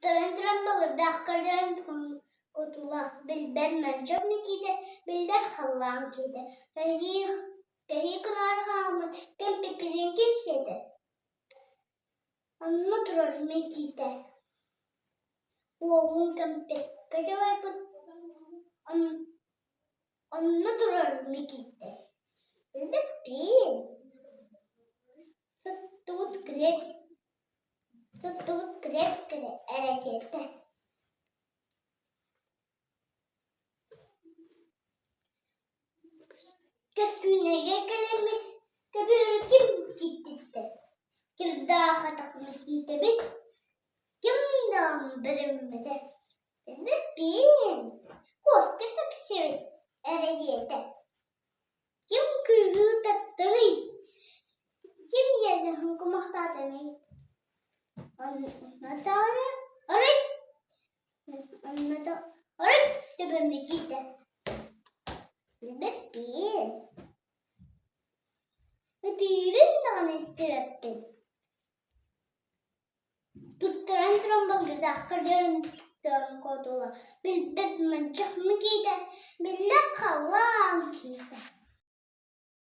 Туттаран туран балырдаах көрдөрөн кутулаах билбэт мэлдьэх Микиитэ биллэр халлаан киһитэ кэһии кэһии гынаары хаалбыт кэмпиппитин ким сиэтэ Онно турар Микиитэ уолун кэмпиэккэ дьалайбыт Онно турар Микиитэ Билбэппиин Туттубут килиэп Туттубут килиэп эрэ диэтэ Көстүүнэйгэ кэлэммит көбүөрү ким киттиттэ, кирдээх атахны киитэбит, ким даҕаны бэриммэтэ, Билбэппиин, куоска тэпсибит эрэ диэтэ Ким кыыһы таптыный, ким иэдэһин кумахтаатыный Онно арый Онно арый төбөм киирдэ Билбэппиин Ытыырын даҕаны истибэппин Туттаран туран балгырдаах көрдөрөн куотула билбэт мэлдьэх киитэ биллэр халлаан киитэ.